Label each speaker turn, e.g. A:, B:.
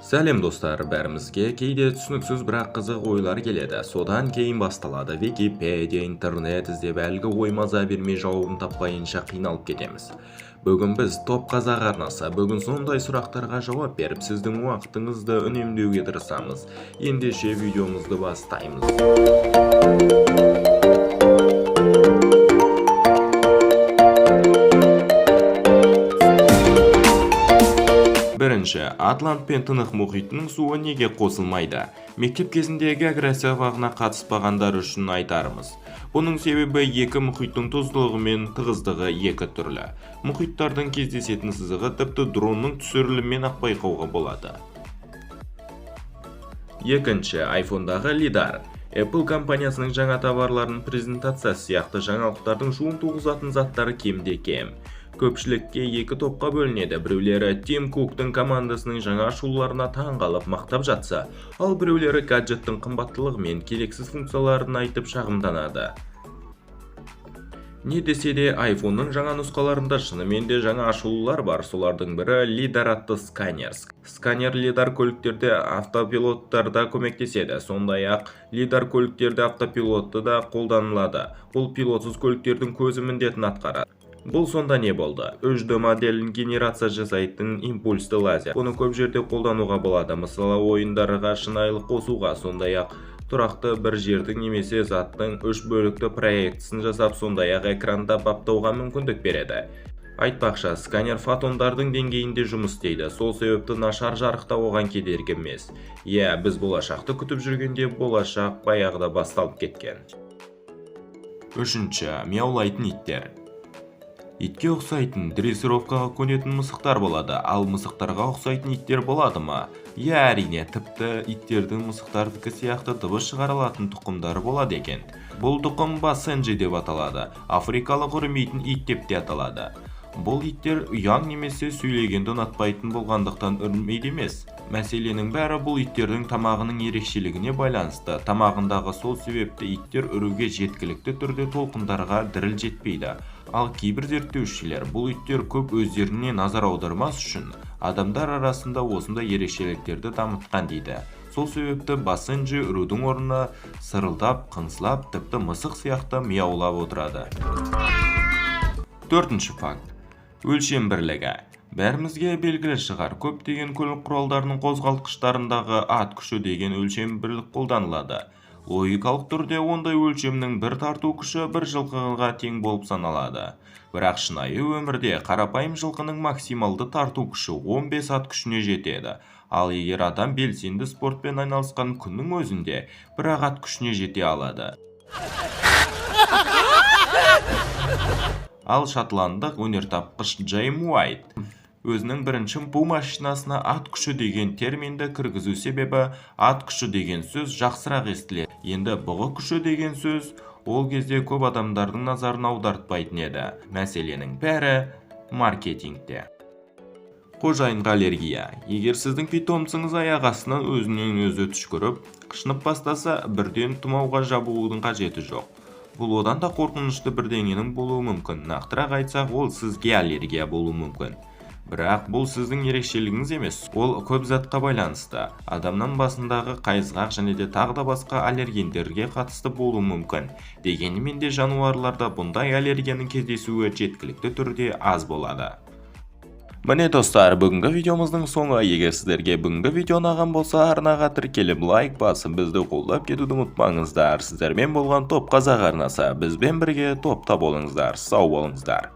A: Сәлем, достар! Бәрімізге кейде түсініксіз, бірақ қызық ойлар келеді. Содан кейін басталады Википедия, интернет іздеп, әлгі ой маза бермей, жауабын таппайынша қиналып кетеміз. Бүгін біз, Топ Қазақ арнасы, бүгін сондай сұрақтарға жауап беріп, сіздің уақытыңызды үнемдеуге тырысамыз. Ендеше, видеомызды бастаймыз. Бірінші, Атлант пен Тынық мұхитының суы неге қосылмайды? Мектеп кезінде география сабағына қатыспағандар үшін айтарымыз: бұның себебі екі мұхиттың тұздылығы мен тығыздығы екі түрлі. Мұхиттардың кездесетін сызығы тіпті дронның түсірілімімен ақ байқауға болады. Екінші, айфондағы лидар. Apple компаниясының жаңа товарларының презентациясы сияқты жаңалықтардың шуын туғызатын заттары кемде-кем. Көпшілікке екі топқа бөлінеді: біреулері Тим Куктың командасының жаңа ашуларына таң қалып, мақтап жатса, ал біреулері гаджеттің қымбаттылығы мен керексіз функцияларын айтып шағымданады. Не десе де, айфонның жаңа нұсқаларында шынымен де жаңа ашылулар бар. Солардың бірі — лидар атты сканер. Сканер лидар көліктерде автопилоттарда көмектеседі. Сондай-ақ лидар көліктерде автопилотты да қолданылады. Бұл пилотсыз көліктердің көзі міндетін атқарады. Бұл сонда не болды? 3D моделін генерация жасайтын импульсті лазер. Бұны көп жерде қолдануға болады, мысалы, ойындарға шынайылық қосуға, сондай-ақ тұрақты бір жердің немесе заттың үш бөлікті проектісін жасап, сондай-ақ экранда баптауға мүмкіндік береді. Айтпақшы, сканер фотондардың деңгейінде жұмыс істейді, сол себепті нашар жарықта оған кедергі емес. Иә, біз болашақты күтіп жүргенде, болашақ баяғыда басталып кеткен. Үшінші, мияулайтын иттер. Итке ұқсайтын, дрессировкаға көнетін мысықтар болады, ал мысықтарға ұқсайтын иттер болады ма? Иә, әрине, тіпті иттердің мысықтардікі сияқты дыбыс шығара алатын тұқымдары болады екен. Бұл тұқым басенджи деп аталады, африкалық үрмейтін ит деп те аталады. Бұл иттер ұяң немесе сөйлегенді ұнатпайтын болғандықтан үрмейді емес. Мәселенің бәрі бұл иттердің тамағының ерекшелігіне байланысты. Тамағындағы сол себепті иттер үруге жеткілікті түрде толқындарға діріл жетпейді. Ал кейбір зерттеушілер бұл иттер көп өздеріне назар аудармас үшін адамдар арасында осындай ерекшеліктерді дамытқан дейді. Сол себепті басенджи үрудің орнына сырылдап, қыңсылап, тіпті мысық сияқты мияулап отырады. Төртінші факт: өлшем бірлігі. Бәрімізге белгілі шығар, көптеген көлік құралдарының қозғалтқыштарындағы ат күші деген өлшем бірлік қолданылады. Логикалық түрде ондай өлшемнің бір тарту күші бір жылқыға тең болып саналады. Бірақ шынайы өмірде қарапайым жылқының максималды тарту күші 15 ат күшіне жетеді. Ал егер адам белсенді спортпен айналысқан күннің өзінде бір ат күшіне жете алады. Ал шотландық өнертапқыш Джейм Уайт өзінің бірінші бу машинасына ат күші деген терминді кіргізу себебі ат күші деген сөз жақсырақ естіледі. Енді бұғы күші деген сөз ол кезде көп адамдардың назарын аудартпайтын еді. Мәселенің бәрі маркетингте. Қожайынға аллергия. Егер сіздің питомцыңыз аяқ астынан өзінен өзі түшкіріп, қышынып бастаса, бірден тұмауға жабылудың қажеті жоқ. Бұл одан да қорқынышты бірдеңенің болуы мүмкін. Нақтырақ айтсақ, ол сізге аллергия болуы мүмкін. Бірақ бұл сіздің ерекшелігіңіз емес, ол көп затқа байланысты: адамның басындағы қайызғақ және де тағы да басқа аллергендерге қатысты болуы мүмкін. Дегенмен де жануарларда бұндай аллергияның кездесуі жеткілікті түрде аз болады. Міне, достар, бүгінгі видеомыздың соңы. Егер сіздерге бүгінгі видео ұнаған болса, арнаға тіркеліп, лайк басып, бізді қолдап кетуді ұмытпаңыздар. Сіздермен болған Топ Қазақ арнасы. Бізбен бірге топта болыңыздар. Сау болыңыздар.